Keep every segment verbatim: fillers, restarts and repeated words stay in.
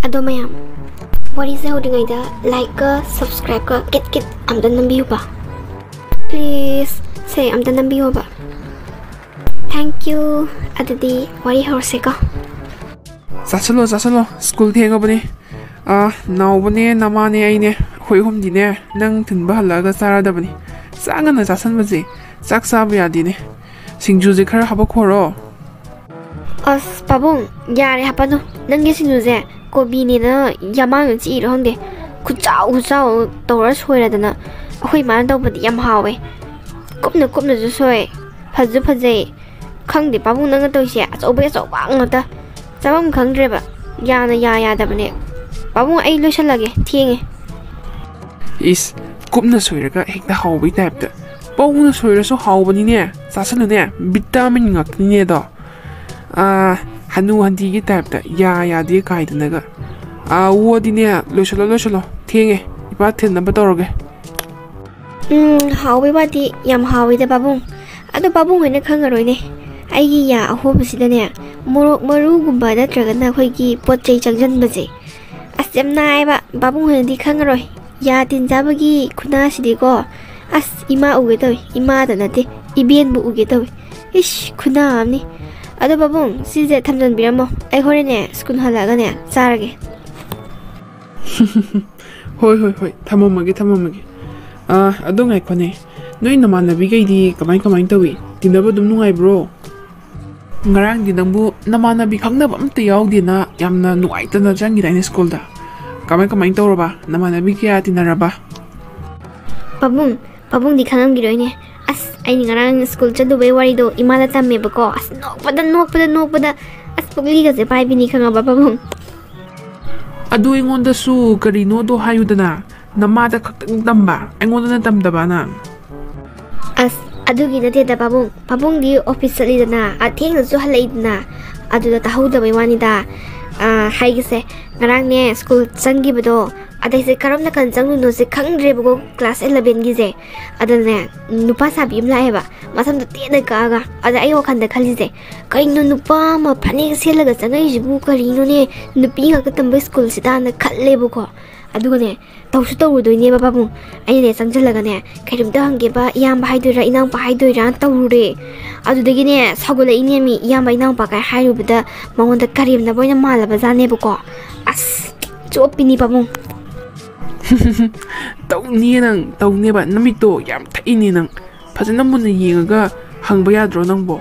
ꯑꯗꯣ ꯃꯌꯥꯝ, ꯋꯥꯔꯤꯁꯦ ꯍꯧꯗ꯭ꯔꯤꯉꯩꯗ like ꯀ subscribe ꯀ ꯀꯤꯠ ꯀꯤꯠ ꯑꯝꯇ ꯅꯝꯕꯤꯌꯨꯕ꯫ Please, ꯁꯦ ꯑꯝꯇ ꯅꯝꯕꯤꯌꯣꯕ꯫ Thank you. ꯑꯗꯨꯗꯤ ꯋꯥꯔꯤ ꯍꯧꯔꯁꯦꯀꯣ꯫ ꯆꯥꯁꯜꯂꯣ, ꯆꯥꯁꯜꯂꯣ, ꯁ꯭ꯀꯨꯜ ꯊꯦꯡꯉꯕꯅꯦ꯫ ꯑꯥ, ꯅꯥꯎꯕꯅꯦ, ꯅꯃꯥꯅꯦ, ꯑꯩꯅꯦ, ꯑꯩꯈꯣꯏ ꯑꯍꯨꯝꯗꯤꯅꯦ, ꯅꯪ ꯊꯤꯟꯕ ꯍꯜꯂꯛꯑꯒ ꯆꯥꯔꯗꯕꯅꯤ꯫ ꯆꯥꯛ ꯉꯟꯅ ꯆꯥꯁꯟꯕꯁꯦ ꯆꯥꯛ ꯆꯥꯕ ꯌꯥꯗꯦꯅꯦ꯫ ꯁꯤꯡꯖꯨꯁꯦ ꯈꯔ ꯍꯥꯄꯛꯈꯣꯔꯣ? ꯑꯁ, ꯄꯥꯕꯨꯡ, ꯌꯥꯔꯦ ꯍꯥꯞꯄꯅꯨ꯫ ꯅꯪꯒꯤ ꯁꯤꯡꯖꯨꯁꯦ ꯀꯣꯕꯤꯅꯦꯅ ꯌꯥꯃꯥꯡꯅ ꯆꯤꯛꯏꯔꯣ ꯈꯪꯗꯦ, ꯈꯨꯆꯥꯎ ꯈꯨꯆꯥꯎ ꯇꯧꯔ ꯁꯣꯏꯔꯗꯅ꯫ ꯑꯩꯈꯣꯏ ꯏꯃꯥꯅ ꯇꯧꯕꯗꯤ ꯌꯥꯝ ꯍꯥꯎꯋꯦ, ꯀꯨꯞꯅ ꯀꯨꯞꯅꯁꯨ ꯁꯣꯏ, ꯐꯖꯁꯨ ꯐꯖꯩ꯫ ꯈꯪꯗꯦ ꯄꯥꯕꯨꯡ, ꯅꯪꯅ ꯇꯧꯔꯤꯁꯦ ꯑꯆꯧꯕꯒꯤ ꯑꯆꯧꯕ ꯉꯥꯛꯇ, ꯆꯥꯐꯝ ꯈꯪꯗ꯭ꯔꯦꯕ꯫ ꯌꯥꯅ ꯌꯥ ꯌꯥꯗꯕꯅꯦ꯫ ꯄꯥꯕꯨꯡ, ꯑꯩ ꯂꯣꯏꯁꯜꯂꯒꯦ, ꯊꯦꯡꯉꯦ꯫ ꯏꯁ, ꯀꯨꯞꯅ ꯁꯣꯏꯔꯒ ꯍꯦꯛꯇ ꯍꯥꯎꯕꯩ ꯇꯥꯏꯞꯇ꯫ ꯄꯧꯅ ꯁꯣꯏꯔꯁꯨ ꯍꯥꯎꯕꯅꯤꯅꯦ, ꯆꯥꯁꯜꯂꯨꯅꯦ, ꯚꯤꯇꯥꯃꯤꯟ ꯉꯥꯛꯇꯅꯤꯅꯦ ꯑꯗꯣ꯫ ꯑꯥ, ꯍꯅꯨ ꯍꯟꯊꯤꯒꯤ ꯇꯥꯏꯞꯇ ꯌꯥ ꯌꯥꯗꯦ ꯀꯥꯏꯗꯅꯒ꯫ ꯑꯥ, ꯋꯣꯗꯤꯅꯦ, ꯂꯣꯏꯁꯜꯂꯣ, ꯂꯣꯏꯁꯜꯂꯣ, ꯊꯦꯡꯉꯦ, ꯏꯄꯥ ꯊꯤꯟꯅꯕ ꯇꯧꯔꯒꯦ꯫ ꯎꯝ, ꯍꯥꯎꯕꯩ ꯋꯥꯗꯤ ꯌꯥꯝ ꯍꯥꯎꯋꯤꯗ ꯄꯥꯕꯨꯡ꯫ ꯑꯗꯣ ꯄꯥꯕꯨꯡ ꯍꯣꯏꯅ ꯈꯪꯉꯔꯣꯏꯅꯦ, ꯑꯩꯒꯤ ꯌꯥ ꯑꯍꯣꯕꯁꯤꯗꯅꯦ ꯃꯣꯔꯣꯛ ꯃꯔꯨꯒꯨꯝꯕ ꯅꯠꯇ꯭ꯔꯒꯅ ꯑꯩꯈꯣꯏꯒꯤ ꯄꯣꯠ ꯆꯩ ꯆꯪꯁꯤꯟꯕꯁꯦ꯫ ꯑꯁ, ꯌꯥꯝ ꯅꯥꯏꯌꯦꯕ, ꯄꯥꯕꯨꯡ ꯍꯣꯏꯅꯗꯤ ꯈꯪꯉꯔꯣꯏ꯫ ꯌꯥ ꯇꯤꯟ ꯆꯥꯕꯒꯤ ꯈꯨꯅꯥꯁꯤꯗꯤꯀꯣ, ꯑꯁ, ꯏꯃꯥ ꯎꯒꯦ ꯇꯧꯏ, ꯏꯃꯥꯗ ꯅꯠꯇꯦ, ꯏꯕꯦꯟꯕꯨ ꯎꯒꯦ ꯇꯧꯏ꯫ ꯏꯁ, ꯈꯨꯅꯥ ꯑꯃꯅꯤ꯫ ꯑꯗꯣ ꯄꯥꯕꯨꯡ, ꯁꯤꯁꯦ ꯊꯝꯖꯟꯕꯤꯔꯝꯃꯣ, ꯑꯩ ꯍꯣꯔꯦꯟꯅꯦ ꯁ꯭ꯀꯨꯜ ꯍꯜꯂꯛꯑꯒꯅꯦ ꯆꯥꯔꯒꯦ꯫ ꯍꯣꯏ, ꯍꯣꯏ, ꯍꯣꯏ, ꯊꯝꯃꯝꯃꯒꯦ, ꯊꯝꯃꯝꯃꯒꯦ꯫ ꯑꯥ, ꯑꯗꯣ ꯉꯥꯏꯈꯣꯅꯦ, ꯅꯣꯏ ꯅꯃꯥꯟꯅꯕꯤꯈꯩꯗꯤ ꯀꯃꯥꯏ ꯀꯃꯥꯏ ꯇꯧꯏ? ꯇꯤꯟꯅꯕ ꯑꯗꯨꯝ ꯅꯨꯡꯉꯥꯏꯕ꯭ꯔꯣ? ꯉꯔꯥꯡꯗꯤ ꯅꯪꯕꯨ ꯅꯃꯥꯟꯅꯕꯤ ꯈꯪꯅꯕ ꯑꯝꯇ ꯌꯥꯎꯗꯦꯅ ꯌꯥꯝꯅ ꯅꯨꯡꯉꯥꯏꯇꯅ ꯆꯪꯈꯤꯗꯥꯏꯅꯦ ꯁ꯭ꯀꯨꯜꯗ? ꯀꯃꯥꯏ ꯀꯃꯥꯏ ꯇꯧꯔꯕ? ꯅꯃꯥꯟꯅꯕꯤ ꯀꯌꯥ ꯇꯤꯟꯅꯔꯕ? ꯄꯥꯕꯨꯡ, ꯄꯥꯕꯨꯡꯗꯤ ꯈꯪꯉꯝꯈꯤꯔꯣꯏꯅꯦ꯫ ꯑꯁ, ꯑꯩꯅ ꯉꯔꯥꯡ ꯁ꯭ꯀꯨꯜ ꯆꯠꯂꯨꯕꯩ ꯋꯥꯔꯤꯗꯣ ꯏꯃꯥꯗ ꯇꯝꯃꯦꯕꯀꯣ꯫ ꯑꯁ, ꯅꯣꯛꯄꯗ, ꯅꯣꯛꯄꯗ, ꯅꯣꯛꯄꯗ꯫ ꯑꯁ, ꯄꯨꯛꯂꯤꯒꯁꯦ ꯄꯥꯏꯕꯤꯅꯤ ꯈꯪꯉꯕ ꯄꯥꯕꯨꯡ? ꯑꯗꯨ ꯑꯩꯉꯣꯟꯗꯁꯨ ꯀꯔꯤꯅꯣꯗꯣ ꯍꯥꯏꯌꯨꯗꯅ꯫ ꯅꯃꯥꯗ ꯈꯛꯇꯪ ꯇꯝꯕ, ꯑꯩꯉꯣꯟꯗꯅ ꯇꯝꯗꯕ ꯅꯪ? ꯑꯁ, ꯑꯗꯨꯒꯤ ꯅꯠꯇꯦꯗ ꯄꯥꯕꯨꯡ꯫ ꯄꯥꯕꯨꯡꯗꯤ ꯑꯣꯐꯤꯁ ꯆꯠꯂꯤꯗꯅ, ꯑꯥ, ꯊꯦꯡꯅꯁꯨ ꯍꯜꯂꯛꯏꯗꯅ, ꯑꯗꯨꯗ ꯇꯥꯍꯧꯗꯕꯩ ꯋꯥꯅꯤꯗ꯫ ꯑꯥ, ꯍꯥꯏꯒꯦꯁꯦ, ꯉꯔꯥꯡꯅꯦ ꯁ꯭ꯀꯨꯜ ꯆꯪꯈꯤꯕꯗꯣ, ꯑꯗꯩꯁꯦ ꯀꯔꯝ ꯅꯥꯀꯟ ꯆꯪꯗꯣꯏꯅꯣꯁꯦ ꯈꯪꯗ꯭ꯔꯦꯕꯀꯣ, ꯀ꯭ꯂꯥꯁ ꯏꯂꯚꯦꯟꯒꯤꯁꯦ꯫ ꯑꯗꯅꯦ, ꯅꯨꯄꯥ ꯁꯥꯕꯤ ꯑꯃ ꯂꯥꯛꯑꯦꯕ, ꯃꯁꯝꯗꯣ ꯇꯦꯟꯅ ꯀꯛꯑꯒ꯫ ꯑꯗ ꯑꯩ ꯋꯥꯈꯜꯗ ꯈꯜꯂꯤꯁꯦ, "ꯀꯩꯅꯣ, ꯅꯨꯄꯥ ꯑꯃ ꯐꯅꯦꯛ ꯁꯦꯠꯂꯒ ꯆꯪꯉꯛꯏꯁꯤꯕꯨ ꯀꯔꯤꯅꯣꯅꯦ? ꯅꯨꯄꯤ ꯉꯥꯛꯇ ꯇꯝꯕ ꯁ꯭ꯀꯨꯜꯁꯤꯗꯥꯅ" ꯈꯜꯂꯦꯕꯀꯣ꯫ ꯑꯗꯨꯒꯅꯦ, ꯇꯧꯁꯨ ꯇꯧꯔꯨꯗꯣꯏꯅꯦꯕ ꯄꯥꯕꯨꯡ꯫ ꯑꯩꯅꯅꯦ ꯆꯪꯁꯤꯜꯂꯒꯅꯦ, "ꯀꯔꯤꯝꯇ ꯍꯪꯒꯦꯕ, ꯏꯌꯥꯝꯕ ꯍꯥꯏꯗꯣꯏꯔꯥ, ꯏꯅꯥꯎꯄꯥ ꯍꯥꯏꯗꯣꯏꯔꯥ?" ꯇꯧꯔꯨꯔꯦ꯫ ꯑꯗꯨꯗꯒꯤꯅꯦ, ꯁꯥꯎꯒꯠꯂꯛꯏꯅꯦ ꯃꯤ, ꯏꯌꯥꯝꯕ ꯏꯅꯥꯎꯄꯥ ꯀꯥꯏ ꯍꯥꯏꯔꯨꯕꯗ ꯃꯉꯣꯟꯗ ꯀꯔꯦꯝꯅꯕ ꯑꯣꯏꯅ ꯃꯥꯜꯂꯕ ꯖꯥꯠꯅꯦꯕꯀꯣ꯫ ꯑꯁ, ꯆꯣꯞꯄꯤꯅꯤ ꯄꯥꯕꯨꯡ꯫ ꯇꯧꯅꯤꯌꯦ ꯅꯪ, ꯇꯧꯅꯦꯕ꯫ ꯅꯃꯤꯠꯇꯣ ꯌꯥꯝ ꯊꯛꯏꯅꯦ ꯅꯪ꯫ ꯐꯖꯅ ꯃꯨꯟꯅ ꯌꯦꯡꯉꯒ ꯍꯪꯕ ꯌꯥꯗ꯭ꯔꯣ ꯅꯪꯕꯣ?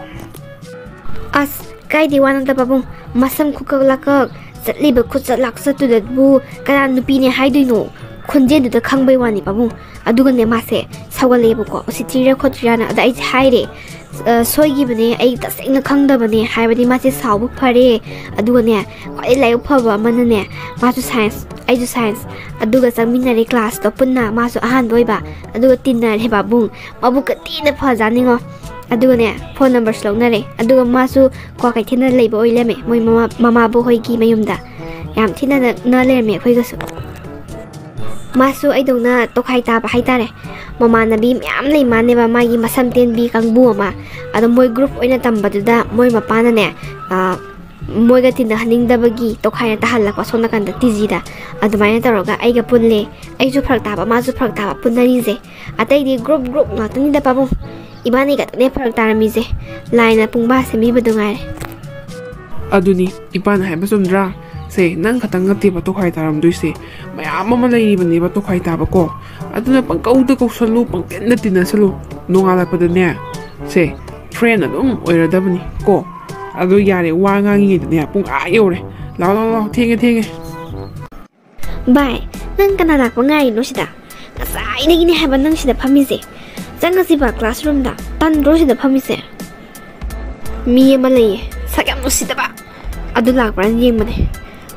ꯑꯁ, ꯀꯥꯏꯗꯦ ꯋꯥꯅꯣꯗ ꯄꯥꯕꯨꯡ, ꯃꯁꯝ ꯈꯨꯀꯛ ꯂꯥꯀꯛ, ꯆꯠꯂꯤꯕ ꯈꯨꯆꯠ ꯂꯥꯛꯆꯠꯇꯨꯗꯕꯨ ꯀꯅꯥ ꯅꯨꯄꯤꯅꯦ ꯍꯥꯏꯗꯣꯏꯅꯣ? ꯈꯣꯟꯖꯦꯜꯗꯨꯗ ꯈꯪꯕꯩ ꯋꯥꯅꯤ ꯄꯥꯕꯨꯡ꯫ ꯑꯗꯨꯒꯅꯦ, ꯃꯥꯁꯦ ꯁꯥꯎꯒꯠꯂꯛꯑꯦꯕꯀꯣ, "ꯎꯁꯤꯠꯇ꯭ꯔꯤꯔꯥ ꯈꯣꯠꯇ꯭ꯔꯤꯔꯥꯅ"꯫ ꯑꯗ ꯑꯩꯁꯦ ꯍꯥꯏꯔꯦ, "ꯑ, ꯁꯣꯏꯈꯤꯕꯅꯦ, ꯑꯩ ꯇꯁꯦꯡꯅ ꯈꯪꯗꯕꯅꯦ", ꯍꯥꯏꯕꯗꯤ ꯃꯥꯁꯦ ꯁꯥꯎꯕ ꯐꯔꯦ꯫ ꯑꯗꯨꯒꯅꯦ, ꯈ꯭ꯋꯥꯏꯗꯩ ꯂꯥꯏꯕꯛ ꯐꯕ ꯑꯃꯅꯅꯦ, ꯃꯥꯁꯨ ꯁꯥꯏꯟꯁ, ꯑꯩꯁꯨ ꯁꯥꯏꯟꯁ꯫ ꯑꯗꯨꯒ ꯆꯪꯃꯤꯟꯅꯔꯦ ꯀ꯭ꯂꯥꯁꯇꯣ ꯄꯨꯟꯅ, ꯃꯥꯁꯨ ꯑꯍꯥꯟꯕ ꯑꯣꯏꯕ꯫ ꯑꯗꯨꯒ ꯇꯤꯟꯅꯔꯦ ꯄꯥꯕꯨꯡ, ꯃꯕꯨꯛꯀ ꯊꯤꯅ ꯐꯖꯥꯠꯅꯤꯉꯣ꯫ ꯑꯗꯨꯒꯅꯦ, ꯐꯣꯟ ꯅꯝꯕꯔꯁꯨ ꯂꯧꯅꯔꯦ꯫ ꯑꯗꯨꯒ ꯃꯥꯁꯨ ꯀ꯭ꯋꯥꯀꯩꯊꯦꯜꯗ ꯂꯩꯕ ꯑꯣꯏ ꯂꯩꯔꯝꯃꯦ, ꯃꯣꯏ ꯃꯃꯥ, ꯃꯃꯥꯕꯣꯛ ꯍꯣꯏꯒꯤ ꯃꯌꯨꯝꯗ꯫ ꯌꯥꯝ ꯊꯤꯅ ꯅꯛꯅ ꯂꯩꯔꯝꯃꯦ ꯑꯩꯈꯣꯏꯒꯁꯨ꯫ ꯃꯥꯁꯨ ꯑꯩꯗꯧꯅ ꯇꯣꯈꯥꯏ ꯇꯥꯕ ꯍꯥꯏꯇꯥꯔꯦ꯫ ꯃꯃꯥꯟꯅꯕꯤ ꯃꯌꯥꯝ ꯂꯩ ꯃꯥꯅꯦꯕ, ꯃꯥꯒꯤ ꯃꯁꯝ ꯇꯦꯟꯕꯤ ꯀꯥꯡꯕꯨ ꯑꯃ꯫ ꯑꯗꯣ ꯃꯣꯏ ꯒ꯭ꯔꯨꯞ ꯑꯣꯏꯅ ꯇꯝꯕꯗꯨꯗ ꯃꯣꯏ ꯃꯄꯥꯅꯅꯦ, ꯑ, ꯃꯣꯏꯒ ꯇꯤꯟꯅꯍꯟꯅꯤꯡꯗꯕꯒꯤ ꯇꯣꯈꯥꯏꯅ ꯇꯥꯍꯜꯂꯛꯄ ꯁꯣꯝ ꯅꯥꯀꯟꯗ ꯇꯤ ꯖꯤꯗ꯫ ꯑꯗꯨꯃꯥꯏꯅ ꯇꯧꯔꯒ ꯑꯩꯒ ꯄꯨꯜꯂꯦ꯫ ꯑꯩꯁꯨ ꯐꯔꯛ ꯇꯥꯕ, ꯃꯥꯁꯨ ꯐꯔꯛ ꯇꯥꯕ, ꯄꯨꯟꯅꯔꯤꯁꯦ꯫ ꯑꯇꯩꯗꯤ ꯒ꯭ꯔꯨꯞ ꯒ꯭ꯔꯨꯞ ꯉꯥꯛꯇꯅꯤꯗ ꯄꯥꯕꯨꯡ꯫ ꯏꯕꯥꯅꯤ ꯈꯛꯇꯅꯦ ꯐꯔꯛ ꯇꯥꯔꯝꯃꯤꯁꯦ꯫ ꯂꯥꯏꯅ ꯄꯨꯡꯕꯥ ꯁꯦꯝꯕꯤꯕꯗꯨ ꯉꯥꯏꯔꯦ꯫ ꯑꯗꯨꯅꯤ, ꯏꯄꯥꯅ ꯍꯥꯏꯕ ꯆꯨꯝꯗ꯭ꯔꯥ? ꯁꯦ, ꯅꯪ ꯈꯛꯇꯪ ꯅꯠꯇꯦꯕ ꯇꯣꯈꯥꯏ ꯇꯥꯔꯝꯗꯣꯏꯁꯦ꯫ ꯃꯌꯥꯝ ꯑꯃ ꯂꯩꯔꯤꯕꯅꯦꯕ ꯇꯣꯈꯥꯏ ꯇꯥꯕ ꯀꯣ꯫ ꯑꯗꯨꯅ ꯄꯪꯀꯧꯗ ꯀꯧꯁꯜꯂꯨ, ꯄꯪꯇꯤꯟꯗ ꯇꯤꯟꯅꯁꯜꯂꯨ꯫ ꯅꯣꯡꯉꯥꯜꯂꯛꯄꯗꯅꯦ, ꯁꯦ, ꯐ꯭ꯔꯦꯟ ꯑꯗꯨꯝ ꯑꯣꯏꯔꯗꯕꯅꯤ ꯀꯣ꯫ ꯑꯗꯣ ꯌꯥꯔꯦ, ꯋꯥ ꯉꯥꯡꯉꯤꯉꯩꯗꯅꯦ ꯄꯨꯡ ꯑꯥ ꯌꯧꯔꯦ꯫ ꯂꯥꯎ, ꯂꯥꯎ, ꯂꯥꯎ, ꯊꯦꯡꯉꯦ, ꯊꯦꯡꯉꯦ꯫ ꯚꯥꯏ, ꯅꯪ ꯀꯅꯥ ꯂꯥꯛꯄ ꯉꯥꯏꯔꯤꯅꯣ ꯁꯤꯗ? ꯉꯁꯥꯏꯗꯒꯤꯅꯦ ꯍꯥꯏꯕ ꯅꯪ ꯁꯤꯗ ꯐꯝꯃꯤꯁꯦ꯫ ꯆꯪꯉꯁꯤꯕ ꯀ꯭ꯂꯥꯁꯔꯨꯝꯗ꯫ ꯇꯟꯗ꯭ꯔꯣ ꯁꯤꯗ ꯐꯝꯃꯤꯁꯦ? ꯃꯤ ꯑꯃ ꯂꯩꯌꯦ, ꯁꯛ ꯌꯥꯝ ꯅꯨꯡꯁꯤꯗꯕ꯫ ꯑꯗꯨ ꯂꯥꯛꯄ꯭ꯔꯥꯅ ꯌꯦꯡꯕꯅꯦ꯫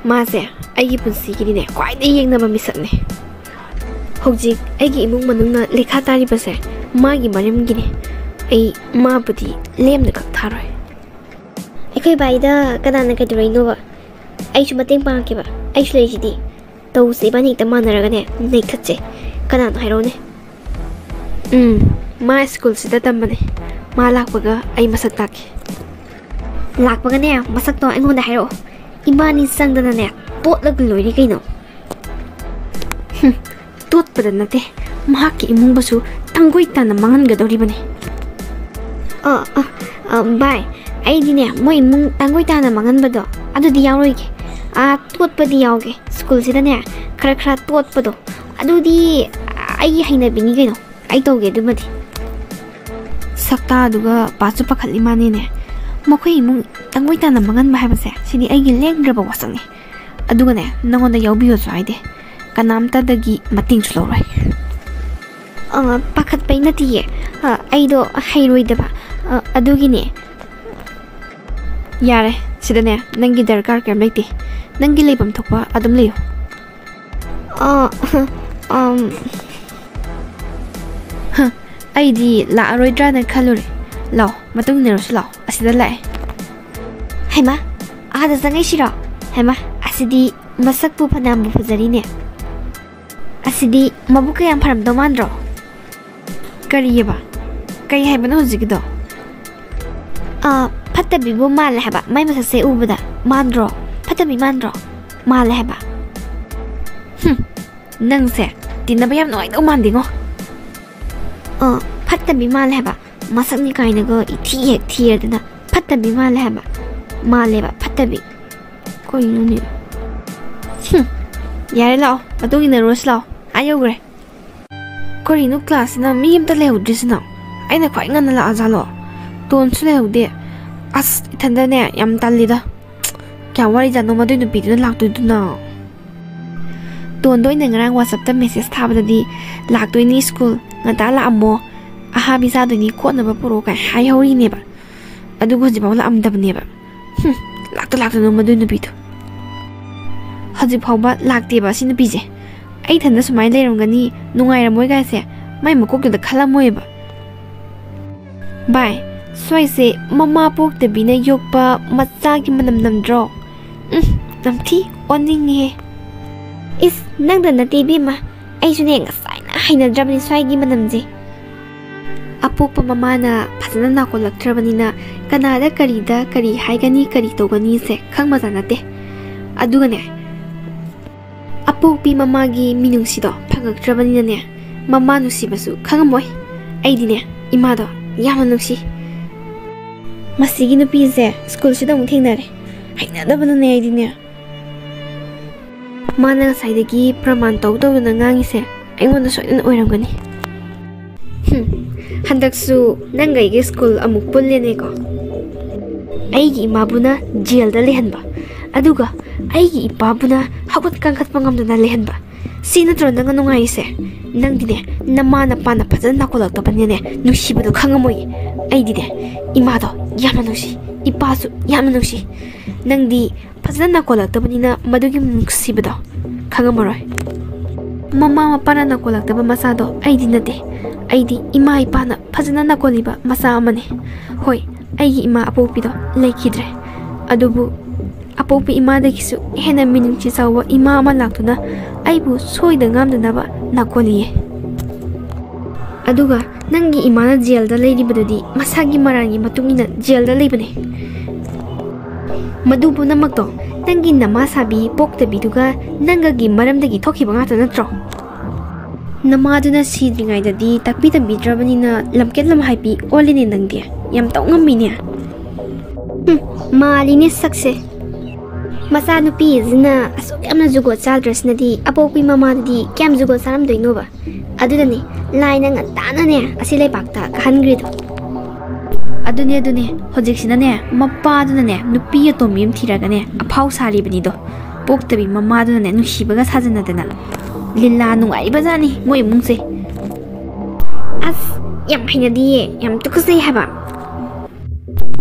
ꯃꯥꯁꯦ ꯑꯩꯒꯤ ꯄꯨꯟꯁꯤꯒꯤꯗꯤꯅꯦ ꯈ꯭ꯋꯥꯏꯗꯒꯤ ꯌꯦꯡꯅꯕ ꯃꯤꯁꯛꯅꯦ꯫ ꯍꯧꯖꯤꯛ ꯑꯩꯒꯤ ꯏꯃꯨꯡ ꯃꯅꯨꯡꯅ ꯂꯩꯈꯥ ꯇꯥꯔꯤꯕꯁꯦ ꯃꯥꯒꯤ ꯃꯔꯝꯒꯤꯅꯦ꯫ ꯑꯩ ꯃꯥꯕꯨꯗꯤ ꯂꯦꯝꯅ ꯀꯛ ꯊꯥꯔꯣꯏ꯫ ꯑꯩꯈꯣꯏ ꯕꯥꯏꯗ ꯀꯅꯥꯅ ꯀꯩꯗꯧꯔꯛꯏꯅꯣꯕ? ꯑꯩꯁꯨ ꯃꯇꯦꯡ ꯄꯥꯡꯉꯛꯀꯦꯕ꯫ ꯑꯩꯁꯨ ꯂꯩꯔꯤꯁꯤꯗꯤ꯫ ꯇꯧꯁꯦ, ꯏꯕꯥꯅꯤ ꯍꯦꯛꯇ ꯃꯥꯟꯅꯔꯒꯅꯦ ꯅꯩꯊꯠꯁꯦ꯫ ꯀꯅꯥꯅꯣ ꯍꯥꯏꯔꯛꯎꯅꯦ? ꯎꯝ, ꯃꯥ ꯁ꯭ꯀꯨꯜꯁꯤꯗ ꯇꯝꯕꯅꯦ꯫ ꯃꯥ ꯂꯥꯛꯄꯒ ꯑꯩ ꯃꯁꯛ ꯇꯥꯛꯀꯦ꯫ ꯂꯥꯛꯄꯒꯅꯦ ꯃꯁꯛꯇꯣ ꯑꯩꯉꯣꯟꯗ ꯍꯥꯏꯔꯛꯑꯣ꯫ ꯏꯕꯥꯅꯤ ꯆꯪꯗꯅꯅꯦ ꯇꯣꯠꯂꯒ ꯂꯣꯏꯔꯦ ꯀꯩꯅꯣ꯫ ꯍꯨꯝ, ꯇꯣꯠꯄꯗ ꯅꯠꯇꯦ, ꯃꯍꯥꯛꯀꯤ ꯏꯃꯨꯡꯕꯨꯁꯨ ꯇꯪꯒꯣꯏ ꯇꯥꯅ ꯃꯥꯡꯍꯟꯒꯗꯧꯔꯤꯕꯅꯤ꯫ ꯑ, ꯑ, ꯑ, ꯚꯥꯏ, ꯑꯩꯗꯤꯅꯦ ꯃꯣꯏ ꯏꯃꯨꯡ ꯇꯪꯒꯣꯏ ꯇꯥꯅ ꯃꯥꯡꯍꯟꯕꯗꯣ ꯑꯗꯨꯗꯤ ꯌꯥꯎꯔꯣꯏꯒꯦ꯫ ꯑꯥ, ꯇꯣꯠꯄꯗꯤ ꯌꯥꯎꯒꯦ꯫ ꯁ꯭ꯀꯨꯜꯁꯤꯗꯅꯦ ꯈꯔ ꯈꯔ ꯇꯣꯠꯄꯗꯣ ꯑꯗꯨꯗꯤ ꯑꯩꯒꯤ ꯍꯩꯅꯕꯤꯅꯤ ꯀꯩꯅꯣ꯫ ꯑꯩ ꯇꯧꯒꯦ ꯑꯗꯨꯃꯗꯤ꯫ ꯁꯛꯇꯥꯗꯨꯒ ꯄꯥꯁꯨ ꯄꯥꯈꯠꯂꯤ ꯃꯥꯅꯤꯅꯦ꯫ ꯃꯈꯣꯏ ꯏꯃꯨꯡ ꯇꯪꯒꯣꯏ ꯇꯥꯅ ꯃꯥꯡꯍꯟꯕ ꯍꯥꯏꯕꯁꯦ ꯁꯤꯗꯤ ꯑꯩꯒꯤ ꯂꯦꯡꯗ꯭ꯔꯕ ꯋꯥꯁꯛꯅꯤ꯫ ꯑꯗꯨꯒꯅꯦ ꯅꯉꯣꯟꯗ ꯌꯥꯎꯕꯤꯌꯣꯁꯨ ꯍꯥꯏꯗꯦ꯫ ꯀꯅꯥꯝꯇꯗꯒꯤ ꯃꯇꯦꯡꯁꯨ ꯂꯧꯔꯣꯏ꯫ ꯑ, ꯄꯥꯈꯠꯄꯩ ꯅꯠꯇꯤꯌꯦ꯫ ꯑ, ꯑꯩꯗꯣ ꯍꯩꯔꯣꯏꯗꯕ꯫ ꯑ, ꯑꯗꯨꯒꯤꯅꯦ꯫ ꯌꯥꯔꯦ, ꯁꯤꯗꯅꯦ ꯅꯪꯒꯤ ꯗꯔꯀꯥꯔ ꯀꯔꯤꯝ ꯂꯩꯇꯦ꯫ ꯅꯪꯒꯤ ꯂꯩꯐꯝ ꯊꯣꯛꯄ ꯑꯗꯨꯝ ꯂꯩꯌꯨ꯫ ꯑ, ꯑꯝ꯫ ꯍ, ꯑꯩꯗꯤ ꯂꯥꯛꯑꯔꯣꯏꯗ꯭ꯔꯥꯅ ꯈꯜꯂꯨꯔꯦ꯫ ꯂꯥꯛꯑꯣ, ꯃꯇꯨꯡ ꯏꯟꯅꯔꯨꯁꯤ ꯂꯥꯛꯑꯣ꯫ ꯑꯁꯤꯗ ꯂꯥꯛꯑꯦ꯫ ꯍꯩꯃꯥ, ꯑꯥꯗ ꯆꯪꯉꯛꯏꯁꯤꯔꯣ? ꯍꯩꯃꯥ, ꯑꯁꯤꯗꯤ ꯃꯁꯛꯄꯨ ꯐꯅꯌꯥꯝꯕꯨ ꯐꯖꯔꯤꯅꯦ꯫ ꯑꯁꯤꯗꯤ ꯃꯕꯨꯛ ꯀꯌꯥꯝ ꯐꯔꯝꯗꯧ ꯃꯥꯟꯗ꯭ꯔꯣ? ꯀꯔꯤꯑꯕ? ꯀꯩ ꯍꯥꯏꯕꯅꯣ ꯍꯧꯖꯤꯛꯀꯤꯗꯣ? ꯑ, ꯐꯠꯇꯕꯤꯕꯨ ꯃꯥꯜꯂꯦ ꯍꯥꯏꯕ, ꯃꯥꯏ ꯃꯁꯛꯁꯦ ꯎꯕꯗ꯫ ꯃꯥꯟꯗ꯭ꯔꯣ? ꯐꯠꯇꯕꯤ ꯃꯥꯟꯗ꯭ꯔꯣ? ꯃꯥꯜꯂꯦ ꯍꯥꯏꯕ꯫ ꯍꯨꯝ, ꯅꯪꯁꯦ ꯇꯤꯟꯅꯕ ꯌꯥꯝ ꯅꯨꯡꯉꯥꯏꯗꯧ ꯃꯥꯟꯗꯦꯉꯣ꯫ ꯑ, ꯐꯠꯇꯕꯤ ꯃꯥꯜꯂꯦ ꯍꯥꯏꯕ꯫ ꯃꯁꯛꯅꯤ ꯀꯥꯏꯅꯒ ꯏꯊꯤ ꯍꯦꯛ ꯊꯤꯔꯗꯅ ꯐꯠꯇꯕꯤ ꯃꯥꯜꯂꯦ ꯍꯥꯏꯕ꯫ ꯃꯥꯜꯂꯦꯕ ꯐꯠꯇꯕꯤ꯫ ꯀꯩꯅꯣꯅꯦ? ꯍꯨꯝ, ꯌꯥꯔꯦ ꯂꯥꯛꯑꯣ, ꯃꯇꯨꯡ ꯏꯟꯅꯔꯨꯔꯁꯤ ꯂꯥꯛꯑꯣ꯫ ꯑꯥ ꯌꯧꯈ꯭ꯔꯦ꯫ ꯀꯔꯤꯅꯣ ꯀ꯭ꯂꯥꯁꯁꯤꯅ ꯃꯤ ꯑꯝꯇ ꯂꯩꯍꯧꯗ꯭ꯔꯤꯁꯤꯅ? ꯑꯩꯅ ꯈ꯭ꯋꯥꯏ ꯉꯟꯅ ꯂꯥꯛꯑꯖꯥꯠꯂꯣ? ꯇꯣꯟꯁꯨ ꯂꯩꯍꯧꯗꯦ꯫ ꯑꯁ, ꯏꯊꯟꯗꯅꯦ ꯌꯥꯝ ꯇꯜꯂꯤꯗ꯫ ꯀꯌꯥꯝ ꯋꯥꯔꯤꯖꯥꯠꯅꯣ ꯃꯗꯨꯏ ꯅꯨꯄꯤꯗꯨꯅ ꯂꯥꯛꯇꯣꯏꯗꯨꯅ? ꯇꯣꯟꯗ ꯑꯣꯏꯅ ꯉꯔꯥꯡ WhatsApp-ꯇ message ꯊꯥꯕꯗꯗꯤ, "ꯂꯥꯛꯇꯣꯏꯅꯤ ꯁ꯭ꯀꯨꯜ, ꯉꯟꯇꯥ ꯂꯥꯛꯑꯝꯃꯣ, ꯑꯍꯥꯕꯤ ꯆꯥꯗꯣꯏꯅꯤ, ꯈꯣꯠꯅꯕ ꯄꯨꯔꯛꯑꯣ" ꯀꯥꯏ ꯍꯥꯏꯍꯧꯔꯤꯅꯦꯕ꯫ ꯑꯗꯨꯒ ꯍꯧꯖꯤꯛꯐꯥꯎ ꯂꯥꯛꯑꯝꯗꯕꯅꯦꯕ꯫ ꯍꯨꯝ, ꯂꯥꯛꯇ ꯂꯥꯛꯇꯅ ꯃꯗꯨꯏ ꯅꯨꯄꯤꯗꯣ꯫ ꯍꯧꯖꯤꯛ ꯐꯥꯎꯕ ꯂꯥꯛꯇꯦꯕ ꯑꯁꯤ ꯅꯨꯄꯤꯁꯦ꯫ ꯑꯩ ꯏꯊꯟꯗ ꯁꯨꯃꯥꯏꯅ ꯂꯩꯔꯝꯒꯅꯤ, ꯅꯨꯡꯉꯥꯏꯔꯝꯃꯣꯏ ꯀꯥꯏꯁꯦ ꯃꯥꯏ ꯃꯀꯣꯛꯇꯨꯗ ꯈꯜꯂꯝꯃꯣꯏꯕ꯫ ꯚꯥꯏ, ꯁ꯭ꯋꯥꯏꯁꯦ ꯃꯃꯥ ꯄꯣꯛꯇꯕꯤꯅ ꯌꯣꯛꯄ ꯃꯆꯥꯒꯤ ꯃꯅꯝ ꯅꯝꯗ꯭ꯔꯣ? ꯎꯝ, ꯅꯝꯊꯤ, ꯑꯣꯟꯅꯤꯡꯉꯦ꯫ ꯏꯁ, ꯅꯪꯗ ꯅꯠꯇꯦ ꯏꯕꯦꯝꯃ, ꯑꯩꯁꯨꯅꯦ ꯉꯁꯥꯏꯅ ꯍꯩꯅꯗ꯭ꯔꯕꯅꯤ ꯁ꯭ꯋꯥꯏꯒꯤ ꯃꯅꯝꯁꯦ꯫ ꯑꯄꯣꯛꯄ ꯃꯃꯥꯅ ꯐꯖꯅ ꯅꯥꯀꯣꯜꯂꯛꯇ꯭ꯔꯕꯅꯤꯅ ꯀꯅꯥꯗ ꯀꯔꯤꯗ ꯀꯔꯤ ꯍꯥꯏꯒꯅꯤ, ꯀꯔꯤ ꯇꯧꯒꯅꯤꯁꯦ ꯈꯪꯕꯖꯥꯠ ꯅꯠꯇꯦ꯫ ꯑꯗꯨꯒꯅꯦ, ꯑꯄꯣꯛꯄꯤ ꯃꯃꯥꯒꯤ ꯃꯤꯅꯨꯡꯁꯤꯗꯣ ꯐꯪꯉꯛꯇ꯭ꯔꯕꯅꯤꯅꯅꯦ, ꯃꯃꯥ ꯅꯨꯡꯁꯤꯕꯁꯨ ꯈꯪꯉꯝꯃꯣꯏ꯫ ꯑꯩꯗꯤꯅꯦ, ꯏꯃꯥꯗꯣ ꯌꯥꯝꯅ ꯅꯨꯡꯁꯤ꯫ ꯃꯁꯤꯒꯤ ꯅꯨꯄꯤꯁꯦ ꯁ꯭ꯀꯨꯜꯁꯤꯗ ꯑꯃꯨꯛ ꯊꯦꯡꯅꯔꯦ꯫ ꯍꯩꯅꯗꯕꯅꯅꯦ ꯑꯩꯗꯤꯅꯦ꯫ ꯃꯥꯅ ꯉꯁꯥꯏꯗꯒꯤ ꯄ꯭ꯔꯃꯥꯟ ꯇꯧ ꯇꯧꯗꯅ ꯉꯥꯡꯉꯤꯁꯦ ꯑꯩꯉꯣꯟꯗ ꯁꯣꯏꯗꯅ ꯑꯣꯏꯔꯝꯒꯅꯤ꯫ ꯍꯨꯝ, ꯍꯟꯗꯛꯁꯨ ꯅꯪꯒ ꯑꯩꯒ ꯁ꯭ꯀꯨꯜ ꯑꯃꯨꯛ ꯄꯨꯜꯂꯦꯅꯦꯀꯣ꯫ ꯑꯩꯒꯤ ꯏꯃꯥꯕꯨꯅ ꯖꯦꯜꯗ ꯂꯩꯍꯟꯕ, ꯑꯗꯨꯒ ꯑꯩꯒꯤ ꯏꯄꯥꯕꯨꯅ ꯍꯧꯒꯠ ꯀꯥꯡꯈꯠꯄ ꯉꯝꯗꯅ ꯂꯩꯍꯟꯕ꯫ ꯁꯤ ꯅꯠꯇ꯭ꯔꯣ ꯅꯪꯅ ꯅꯨꯡꯉꯥꯏꯔꯤꯁꯦ? ꯅꯪꯗꯤꯅꯦ, ꯅꯃꯥ ꯅꯄꯥꯅ ꯐꯖꯅ ꯅꯥꯀꯣꯜꯂꯛꯇꯕꯅꯤꯅꯅꯦ, ꯅꯨꯡꯁꯤꯕꯗꯣ ꯈꯪꯉꯝꯃꯣꯏꯌꯦ꯫ ꯑꯩꯗꯤꯅꯦ, ꯏꯃꯥꯗꯣ ꯌꯥꯝꯅ ꯅꯨꯡꯁꯤ, ꯏꯄꯥꯁꯨ ꯌꯥꯝꯅ ꯅꯨꯡꯁꯤ꯫ ꯅꯪꯗꯤ ꯐꯖꯅ ꯅꯥꯀꯣꯜꯂꯛꯇꯕꯅꯤꯅ ꯃꯗꯨꯒꯤ ꯅꯨꯡꯁꯤꯕꯗꯣ ꯈꯪꯉꯝꯃꯔꯣꯏ꯫ ꯃꯃꯥ ꯃꯄꯥꯅ ꯅꯥꯀꯣꯜꯂꯛꯇꯕ ꯃꯆꯥꯗꯣ ꯑꯩꯗꯤ ꯅꯠꯇꯦ꯫ ꯑꯩꯗꯤ ꯏꯃꯥ ꯏꯄꯥꯅ ꯐꯖꯅ ꯅꯥꯀꯣꯜꯂꯤꯕ ꯃꯆꯥ ꯑꯃꯅꯤ꯫ ꯍꯣꯏ, ꯑꯩꯒꯤ ꯏꯃꯥ ꯑꯄꯣꯛꯄꯤꯗꯣ ꯂꯩꯈꯤꯗ꯭ꯔꯦ, ꯑꯗꯨꯕꯨ ꯑꯄꯣꯛꯄꯤ ꯏꯃꯥꯗꯒꯤꯁꯨ ꯍꯦꯟꯅ ꯃꯤꯅꯨꯡꯁꯤ ꯆꯥꯎꯕ ꯏꯃꯥ ꯑꯃ ꯂꯥꯛꯇꯨꯅ ꯑꯩꯕꯨ ꯁꯣꯏꯗ ꯉꯥꯝꯗꯅꯕ ꯅꯥꯀꯣꯜꯂꯤꯌꯦ꯫ ꯑꯗꯨꯒ ꯅꯪꯒꯤ ꯏꯃꯥꯅ ꯖꯦꯜꯗ ꯂꯩꯔꯤꯕꯗꯨꯗꯤ ꯃꯁꯥꯒꯤ ꯃꯔꯥꯜꯒꯤ ꯃꯇꯨꯡ ꯏꯟꯅ ꯖꯦꯜꯗ ꯂꯩꯕꯅꯦ꯫ ꯃꯗꯨ ꯄꯨꯝꯅꯃꯛꯇꯣ ꯅꯪꯒꯤ ꯅꯃꯥ ꯁꯥꯕꯤ ꯄꯣꯛꯇꯕꯤꯗꯨꯒ ꯅꯪꯒꯒꯤ ꯃꯔꯝꯗꯒꯤ ꯊꯣꯛꯈꯤꯕ ꯉꯥꯛꯇ ꯅꯠꯇ꯭ꯔꯣ? ꯅꯃꯥꯗꯨꯅ ꯁꯤꯗ꯭ꯔꯤꯉꯩꯗꯗꯤ ꯇꯥꯛꯄꯤ ꯇꯝꯕꯤꯗ꯭ꯔꯕꯅꯤꯅ ꯂꯝꯀꯦꯠ ꯂꯝꯍꯥꯏꯕꯤ ꯑꯣꯜꯂꯤꯅꯦ ꯅꯪꯗꯤ꯫ ꯌꯥꯝ ꯇꯧ ꯉꯝꯃꯤꯅꯦ꯫ ꯍꯨꯝ, ꯃꯥꯜꯂꯤꯅꯦ ꯁꯛꯁꯦ꯫ ꯃꯆꯥꯅꯨꯄꯤꯁꯤꯅ ꯑꯁꯨꯛ ꯌꯥꯝꯅ ꯖꯨꯒꯣꯠ ꯆꯥꯗ꯭ꯔꯁꯤꯅꯗꯤ ꯑꯄꯣꯛꯄꯤ ꯃꯃꯥꯗꯨꯗꯤ ꯀꯌꯥꯝ ꯖꯨꯒꯣꯠ ꯆꯥꯔꯝꯗꯣꯏꯅꯣꯕ? ꯑꯗꯨꯅꯅꯦ ꯂꯥꯏꯅ ꯉꯟꯇꯥꯅꯅꯦ ꯑꯁꯤ ꯂꯩꯄꯥꯛꯇ ꯀꯥꯍꯟꯈ꯭ꯔꯤꯗꯣ꯫ ꯑꯗꯨꯅꯦ, ꯑꯗꯨꯅꯦ, ꯍꯧꯖꯤꯛꯁꯤꯅꯅꯦ ꯃꯄꯥꯗꯨꯅꯅꯦ ꯅꯨꯄꯤ ꯑꯇꯣꯝꯕꯤ ꯑꯃ ꯊꯤꯔꯒꯅꯦ ꯑꯐꯥꯎ ꯁꯥꯔꯤꯕꯅꯤꯗꯣ꯫ ꯄꯣꯛꯇꯕꯤ ꯃꯃꯥꯗꯨꯅꯅꯦ ꯅꯨꯡꯁꯤꯕꯒ ꯁꯥꯖꯟꯅꯗꯅ꯫ ꯂꯤꯂꯥ ꯅꯨꯡꯉꯥꯏꯕꯖꯥꯠꯅꯤ ꯃꯣꯏ ꯏꯃꯨꯡꯁꯦ꯫ ꯑꯁ, ꯌꯥꯝ ꯍꯩꯅꯗꯤꯌꯦ, ꯌꯥꯝ ꯇꯨꯀꯠꯆꯩ ꯍꯥꯏꯕ꯫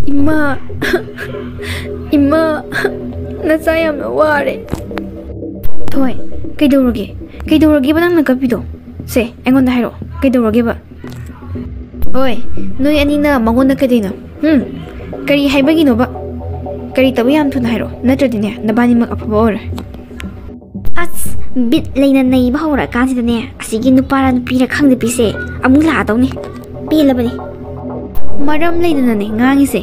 ꯏꯃꯥ, ꯏꯃꯥ, ꯅꯆꯥ ꯌꯥꯝꯅ ꯋꯥꯔꯦ꯫ ꯊꯣꯏ, ꯀꯩꯗꯧꯔꯒꯦ? ꯀꯩꯗꯧꯔꯒꯦꯕ ꯅꯪꯅ ꯀꯞꯄꯤꯗꯣ? ꯁꯦ, ꯑꯩꯉꯣꯟꯗ ꯍꯥꯏꯔꯛꯑꯣ, ꯀꯩꯗꯧꯔꯒꯦꯕ? ꯍꯣꯏ, ꯅꯣꯏ ꯑꯅꯤꯅ ꯃꯉꯣꯟꯗ ꯀꯩꯗꯧꯅꯣ? ꯍꯨꯝ? ꯀꯔꯤ ꯍꯥꯏꯕꯒꯤꯅꯣꯕ? ꯀꯔꯤ ꯇꯧꯏ? ꯌꯥꯝ ꯊꯨꯅ ꯍꯥꯏꯔꯛꯑꯣ, ꯅꯠꯇ꯭ꯔꯗꯤꯅꯦ ꯅꯕꯥꯅꯤꯃꯛ ꯑꯐꯕ ꯑꯣꯏꯔꯣꯏ꯫ ꯑꯁ, ꯕꯤꯠ ꯂꯩꯅ ꯅꯩꯕ ꯍꯧꯔꯀꯥꯟꯁꯤꯗꯅꯦ, ꯑꯁꯤꯒꯤ ꯅꯨꯄꯥꯔ ꯅꯨꯄꯤꯔ ꯈꯪꯗꯕꯤꯁꯦ ꯑꯃꯨꯛ ꯂꯥꯛꯑꯗꯧꯅꯤ꯫ ꯄꯦꯜꯂꯕꯅꯤ꯫ ꯃꯔꯝ ꯂꯩꯗꯅꯅꯦ ꯉꯥꯡꯉꯤꯁꯦ꯫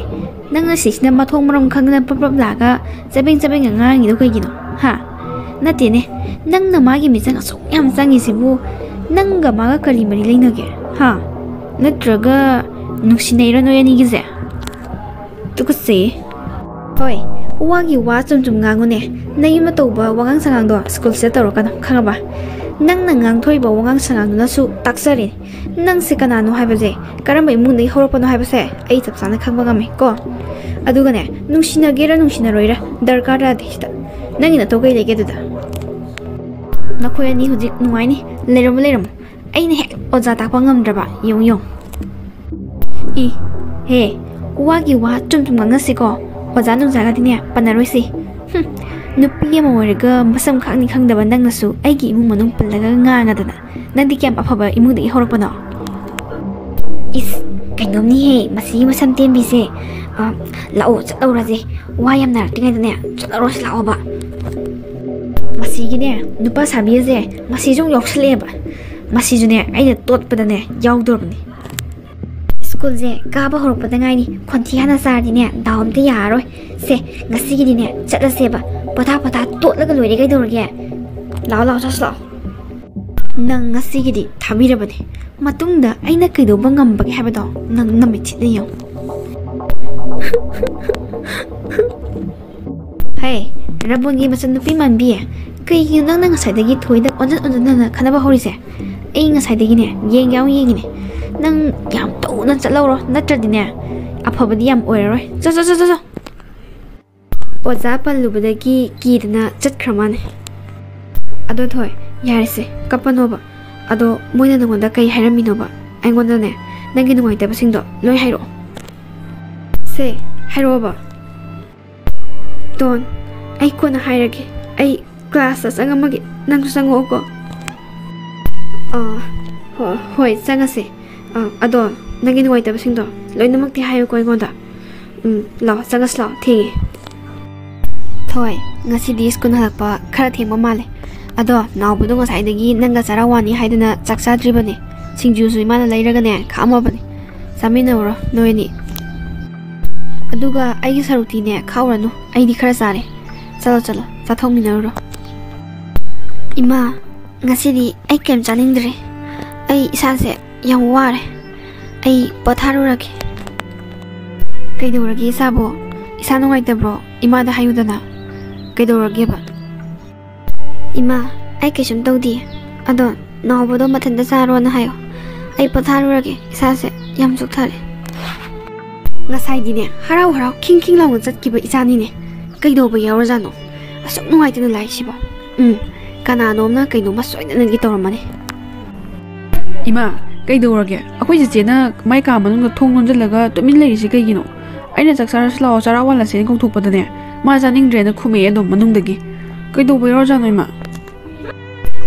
ꯅꯪꯅ ꯁꯤꯁꯤꯅ ꯃꯊꯣꯡ ꯃꯔꯝ ꯈꯪꯗꯅ ꯄ꯭ꯔꯞ ꯄ꯭ꯔꯞ ꯂꯥꯛꯑꯒ ꯆꯕꯦꯡ ꯆꯕꯦꯡꯒ ꯉꯥꯡꯉꯤꯗꯣ ꯀꯩꯒꯤꯅꯣ? ꯍꯥ? ꯅꯠꯇꯦꯅꯦ, ꯅꯪꯅ ꯃꯥꯒꯤ ꯃꯤꯆꯪ ꯑꯁꯨꯛ ꯌꯥꯝ ꯆꯪꯉꯤꯁꯤꯕꯨ ꯅꯪꯒ ꯃꯥꯒ ꯀꯔꯤ ꯃꯔꯤ ꯂꯩꯅꯒꯦ? ꯍꯥ? ꯅꯠꯇ꯭ꯔꯒ ꯅꯨꯡꯁꯤꯅꯩꯔꯣ ꯅꯣꯏ ꯑꯅꯤꯒꯤꯁꯦ? ꯇꯨꯀꯠꯆꯩꯌꯦ꯫ ꯍꯣꯏ, ꯋꯥꯒꯤ ꯋꯥ ꯆꯨꯝ ꯆꯨꯝ ꯉꯥꯡꯉꯨꯅꯦ꯫ ꯅꯌꯨꯝꯗ ꯇꯧꯕ ꯋꯥꯉꯥꯡ ꯁꯉꯥꯡꯗꯣ ꯁ꯭ꯀꯨꯜꯁꯤꯗ ꯇꯧꯔꯛꯀꯅꯨ, ꯈꯪꯉꯕ? ꯅꯪꯅ ꯉꯥꯡꯊꯣꯔꯤꯕ ꯋꯥꯉꯥꯡ ꯁꯉꯥꯡꯗꯨꯅꯁꯨ ꯇꯥꯛꯆꯔꯦ꯫ ꯅꯪꯁꯦ ꯀꯅꯥꯅꯣ ꯍꯥꯏꯕꯁꯦ, ꯀꯔꯝꯕ ꯏꯃꯨꯡꯗꯒꯤ ꯍꯧꯔꯛꯄꯅꯣ ꯍꯥꯏꯕꯁꯦ ꯑꯩ ꯆꯞ ꯆꯥꯅ ꯈꯪꯕ ꯉꯝꯃꯦ ꯀꯣ꯫ ꯑꯗꯨꯒꯅꯦ, ꯅꯨꯡꯁꯤꯅꯒꯦꯔꯥ ꯅꯨꯡꯁꯤꯅꯔꯣꯏꯔꯥ ꯗꯔꯀꯥꯔ ꯇꯥꯗꯦ ꯁꯤꯗ꯫ ꯅꯪꯒꯤ ꯅꯊꯧ ꯀꯩ ꯂꯩꯒꯦ ꯑꯗꯨꯗ? ꯅꯈꯣꯏ ꯑꯅꯤ ꯍꯧꯖꯤꯛ ꯅꯨꯡꯉꯥꯏꯅꯤ꯫ ꯂꯩꯔꯝꯃꯣ, ꯂꯩꯔꯝꯃꯣ꯫ ꯑꯩꯅ ꯍꯦꯛ ꯑꯣꯖꯥ ꯇꯥꯛꯄ ꯉꯝꯗ꯭ꯔꯕ, ꯌꯦꯡꯉꯨ, ꯌꯦꯡꯉꯨ꯫ ꯏ, ꯍꯦ, ꯋꯥꯒꯤ ꯋꯥ ꯆꯨꯝ ꯆꯨꯝ ꯉꯥꯡꯅꯁꯤꯀꯣ꯫ ꯑꯣꯖꯥ ꯅꯨꯡꯖꯥꯒꯗꯤꯅꯦ ꯄꯟꯅꯔꯣꯏꯁꯤ꯫ ꯍꯨꯝ, ꯅꯨꯄꯤ ꯑꯃ ꯑꯣꯏꯔꯒ ꯃꯁꯝ ꯈꯥꯛꯅꯤ ꯈꯪꯗꯕ ꯅꯪꯅꯁꯨ ꯑꯩꯒꯤ ꯏꯃꯨꯡ ꯃꯅꯨꯡ ꯄꯜꯂꯒ ꯉꯥꯡꯉꯗꯅ꯫ ꯅꯪꯗꯤ ꯀꯌꯥꯝ ꯑꯐꯕ ꯏꯃꯨꯡꯗꯒꯤ ꯍꯧꯔꯛꯄꯅꯣ? ꯏꯁ, ꯀꯩꯅꯣꯝꯅꯤꯍꯦ, ꯃꯁꯤꯒꯤ ꯃꯁꯝ ꯇꯦꯟꯕꯤꯁꯦ꯫ ꯑ, ꯂꯥꯛꯑꯣ, ꯆꯠꯍꯧꯔꯁꯦ꯫ ꯋꯥ ꯌꯥꯝ ꯅꯥꯔꯛꯇ꯭ꯔꯤꯉꯩꯗꯅꯦ, ꯆꯠꯍꯧꯔꯁꯤ ꯂꯥꯛꯑꯣꯕ꯫ ꯃꯁꯤꯒꯤꯅꯦ, ꯅꯨꯄꯥ ꯁꯥꯕꯤꯁꯦ, ꯃꯁꯤꯁꯨ ꯑꯃꯨꯛ ꯌꯥꯎꯁꯜꯂꯛꯑꯦꯕ꯫ ꯃꯁꯤꯁꯨꯅꯦ, ꯑꯩꯅ ꯇꯣꯠꯄꯗꯅꯦ, ꯌꯥꯎꯗꯣꯔꯕꯅꯤ꯫ ꯁ꯭ꯀꯨꯜꯁꯦ ꯀꯥꯕ ꯍꯧꯔꯛꯄꯗ ꯉꯥꯏꯔꯤ, ꯈꯣꯟꯊꯤ ꯍꯥꯟꯅ ꯆꯥꯔꯗꯤꯅꯦ, ꯗꯥꯎ ꯑꯝꯇ ꯌꯥꯔꯔꯣꯏ꯫ ꯁꯦ, ꯉꯁꯤꯒꯤꯗꯤꯅꯦ, ꯆꯠꯂꯁꯦꯕ꯫ ꯄꯣꯊꯥ ꯄꯣꯊꯥ ꯇꯣꯠꯂꯒ ꯂꯣꯏꯔꯦ ꯀꯩꯗꯧꯔꯒꯦ? ꯂꯥꯛꯑꯣ, ꯂꯥꯛꯑꯣ, ꯆꯠꯁꯤ ꯂꯥꯛꯑꯣ꯫ ꯅꯪ ꯉꯁꯤꯒꯤꯗꯤ ꯊꯥꯕꯤꯔꯕꯅꯦ꯫ ꯃꯇꯨꯡꯗ ꯑꯩꯅ ꯀꯩꯗꯧꯕ ꯉꯝꯕꯒꯦ ꯍꯥꯏꯕꯗꯣ ꯅꯪ ꯅꯃꯤꯠꯁꯤꯗ ꯌꯦꯡꯉꯨ꯫ ꯍꯦ, ꯔꯥꯕꯣꯟꯒꯤ ꯃꯆꯟꯅꯨꯄꯤ ꯃꯥꯟꯕꯤ, ꯀꯩꯒꯤꯅꯣ ꯅꯪꯅ ꯉꯁꯥꯏꯗꯒꯤ ꯊꯣꯏꯗ ꯑꯣꯟꯖꯟ ꯑꯣꯟꯖꯟꯅꯅ ꯈꯠꯅꯕ ꯍꯧꯔꯤꯁꯦ? ꯑꯩ ꯉꯁꯥꯏꯗꯒꯤꯅꯦ ꯌꯦꯡꯒꯦ ꯌꯥꯎꯅ ꯌꯦꯡꯉꯤꯅꯦ꯫ ꯅꯪ ꯌꯥꯝ ꯇꯧꯅ ꯆꯠꯍꯧꯔꯣ, ꯅꯠꯇ꯭ꯔꯗꯤꯅꯦ ꯑꯐꯕꯗꯤ ꯌꯥꯝ ꯑꯣꯏꯔꯔꯣꯏ꯫ ꯆꯣ, ꯆꯣ, ꯆꯣ, ꯆꯣ, ꯆꯣ꯫ ꯑꯣꯖꯥ ꯄꯜꯂꯨꯕꯗꯒꯤ ꯀꯤꯗꯅ ꯆꯠꯈ꯭ꯔ ꯃꯥꯅꯦ꯫ ꯑꯗꯣ ꯊꯣꯏ, ꯌꯥꯔꯦꯁꯦ, ꯀꯞꯄꯅꯣꯕ꯫ ꯑꯗꯣ ꯃꯣꯏꯅ ꯅꯉꯣꯟꯗ ꯀꯩ ꯍꯥꯏꯔꯝꯃꯤꯅꯣꯕ? ꯑꯩꯉꯣꯟꯗꯅꯦ ꯅꯪꯒꯤ ꯅꯨꯡꯉꯥꯏꯇꯕꯁꯤꯡꯗꯣ ꯂꯣꯏ ꯍꯥꯏꯔꯛꯑꯣ꯫ ꯁꯦ, ꯍꯥꯏꯔꯛꯑꯣꯕ꯫ ꯗꯣꯟ, ꯑꯩ ꯀꯣꯟꯅ ꯍꯥꯏꯔꯒꯦ꯫ ꯑꯩ ꯀ꯭ꯂꯥꯁꯇ ꯆꯪꯉꯝꯃꯒꯦ, ꯅꯪꯁꯨ ꯆꯪꯉꯛꯑꯣꯀꯣ꯫ ꯑꯥ, ꯍꯣ-, ꯍꯣꯏ, ꯆꯪꯉꯁꯦ꯫ ꯑꯥ, ꯑꯗꯣ ꯅꯪꯒꯤ ꯅꯨꯡꯉꯥꯏꯇꯕꯁꯤꯡꯗꯣ ꯂꯣꯏꯅꯃꯛꯇꯤ ꯍꯥꯏꯌꯨꯀꯣ ꯑꯩꯉꯣꯟꯗ꯫ ꯎꯝ, ꯂꯥꯛꯑꯣ, ꯆꯪꯉꯁꯤ ꯂꯥꯛꯑꯣ, ꯊꯦꯡꯉꯦ꯫ ꯊꯣꯏ, ꯉꯁꯤꯗꯤ ꯁ꯭ꯀꯨꯜ ꯍꯜꯂꯛꯄ ꯈꯔ ꯊꯦꯡꯕ ꯃꯥꯜꯂꯦ꯫ ꯑꯗꯣ ꯅꯥꯎꯕꯗꯣ ꯉꯁꯥꯏꯗꯒꯤ ꯅꯪꯒ ꯆꯔꯥ ꯋꯥꯅꯤ ꯍꯥꯏꯗꯨꯅ ꯆꯥꯛ ꯆꯥꯗ꯭ꯔꯤꯕꯅꯦ꯫ ꯁꯤꯡꯖꯨꯁꯨ ꯏꯃꯥꯅ ꯂꯩꯔꯒꯅꯦ ꯈꯥꯛꯑꯝꯃꯕꯅꯦ꯫ ꯆꯥꯃꯤꯟꯅꯧꯔꯣ ꯅꯣꯏ ꯑꯅꯤ꯫ ꯑꯗꯨꯒ ꯑꯩꯒꯤ ꯁꯔꯨꯛꯇꯤꯅꯦ ꯈꯥꯛꯎꯔꯅꯨ, ꯑꯩꯗꯤ ꯈꯔ ꯆꯥꯔꯦ꯫ ꯆꯠꯂꯣ ꯆꯠꯂꯣ, ꯆꯥꯊꯣꯛꯃꯤꯟꯅꯔꯨꯔꯣ꯫ ꯏꯃꯥ, ꯉꯁꯤꯗꯤ ꯑꯩ ꯀꯩꯝ ꯆꯥꯅꯤꯡꯗ꯭ꯔꯦ꯫ ꯑꯩ ꯏꯁꯥꯁꯦ ꯌꯥꯝ ꯋꯥꯔꯦ꯫ ꯑꯩ ꯄꯣꯊꯥꯔꯨꯔꯒꯦ꯫ ꯀꯩꯗꯧꯔꯒꯦ ꯏꯁꯥꯕꯣ? ꯏꯁꯥ ꯅꯨꯡꯉꯥꯏꯇꯕ꯭ꯔꯣ? ꯏꯃꯥꯗ ꯍꯥꯏꯌꯨꯗꯅ꯫ ꯀꯩꯗꯧꯔꯒꯦꯕ? ꯏꯃꯥ, ꯑꯩ ꯀꯩꯁꯨꯝ ꯇꯧꯗꯤꯌꯦ꯫ ꯑꯗꯣ ꯅꯥꯎꯕꯗꯣ ꯃꯊꯟꯇ ꯆꯥꯔꯣꯅ ꯍꯥꯏꯌꯣ꯫ ꯑꯩ ꯄꯣꯊꯥꯔꯨꯔꯒꯦ, ꯏꯁꯥꯁꯦ ꯌꯥꯝ ꯆꯣꯛꯊꯔꯦ꯫ ꯉꯁꯥꯏꯗꯤꯅꯦ, ꯍꯔꯥꯎ ꯍꯔꯥꯎ ꯈꯤꯡ ꯈꯤꯡ ꯂꯥꯎꯅ ꯆꯠꯈꯤꯕ ꯏꯆꯥꯅꯤꯅꯦ꯫ ꯀꯩꯗꯧꯕ ꯌꯥꯎꯔꯖꯥꯠꯅꯣ? ꯑꯁꯨꯛ ꯅꯨꯡꯉꯥꯏꯇꯅ ꯂꯥꯛꯏꯁꯤꯕꯣ? ꯎꯝ, ꯀꯅꯥꯅꯣꯝꯅ ꯀꯩꯅꯣꯝꯃ ꯁꯣꯏꯗꯅꯒꯤ ꯇꯧꯔꯝꯃꯅꯤ꯫ ꯏꯃꯥ, ꯀꯩꯗꯧꯔꯒꯦ? ꯑꯩꯈꯣꯏ ꯆꯦꯆꯦꯅ ꯃꯥꯏ ꯀꯥ ꯃꯅꯨꯡꯗ ꯊꯣꯡ ꯂꯣꯟꯁꯤꯜꯂꯒ ꯇꯨꯃꯤꯟ ꯂꯩꯔꯤꯁꯤ ꯀꯩꯒꯤꯅꯣ? ꯑꯩꯅ "ꯆꯥꯛ ꯆꯥꯔꯁꯤ ꯂꯥꯛꯑꯣ, ꯆꯔꯥ ꯋꯥꯜꯂꯁꯦꯅ" ꯀꯧꯊꯣꯛꯄꯗꯅꯦ, ꯃꯥ ꯆꯥꯅꯤꯡꯗ꯭ꯔꯦꯅ ꯈꯨꯝꯃꯛꯑꯦ ꯑꯗꯨꯝ ꯃꯅꯨꯡꯗꯒꯤ꯫ ꯀꯩꯗꯧꯕ ꯌꯥꯎꯔꯖꯥꯠꯅꯣ ꯏꯃꯥ?